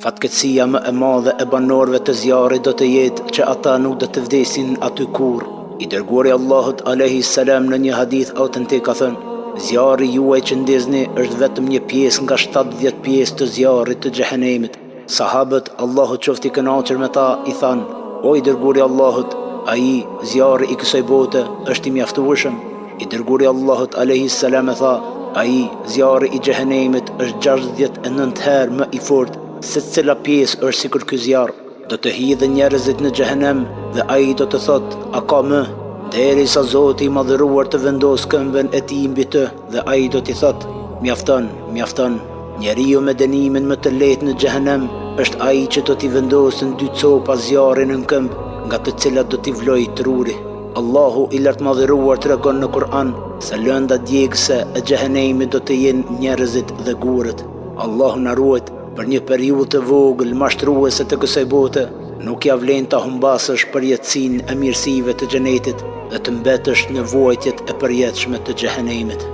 Fatkeqësia më e madhe e banorëve të zjarrit do të jetë që ata nuk do të vdesin aty kurrë. I dërguari i Allahut alejhi selam në një hadith autentik ka thënë: Zjarri juaj që ndizni është vetëm një pjesë nga 70 pjesë të zjarrit të xhehenemit. Sahabët, Allahu qoftë i kënaqur me ta, i thanë: O i dërguari i Allahut, ai, zjarri i kësaj bote, është i mjaftueshëm? I dërguari i Allahut alejhi selam e tha, Ai, zjarri i xhehenemit, është 69 herë më i fortë se cila pjesë është sikur ky zjarr. Do të hidhen njerëzit në xhehenem dhe ai do të thotë, a ka më? Derisa Zoti i Madhëruar të vendosë këmbën e tij mbi të dhe ai do t'i thotë, mjafton, mjafton. Njeriu me dënimin më të lehtë në xhehenem është ai që do t'i vendosen dy copa zjarri nën këmbë, nga të cilat do t'i vlojë truri. Allahu i Lartmadhëruar tregon në Kur'an se lënda djegëse e xhehenemit do të jenë njerëzit dhe gurët. Allahu na ruajt për një periudhë të vogël mashtruese të kësaj bote, nuk ia vlen ta humbasësh përjetësinë e mirësive të xhenetit dhe të mbetesh në vuajtjet e përjetshme të xhehenemit.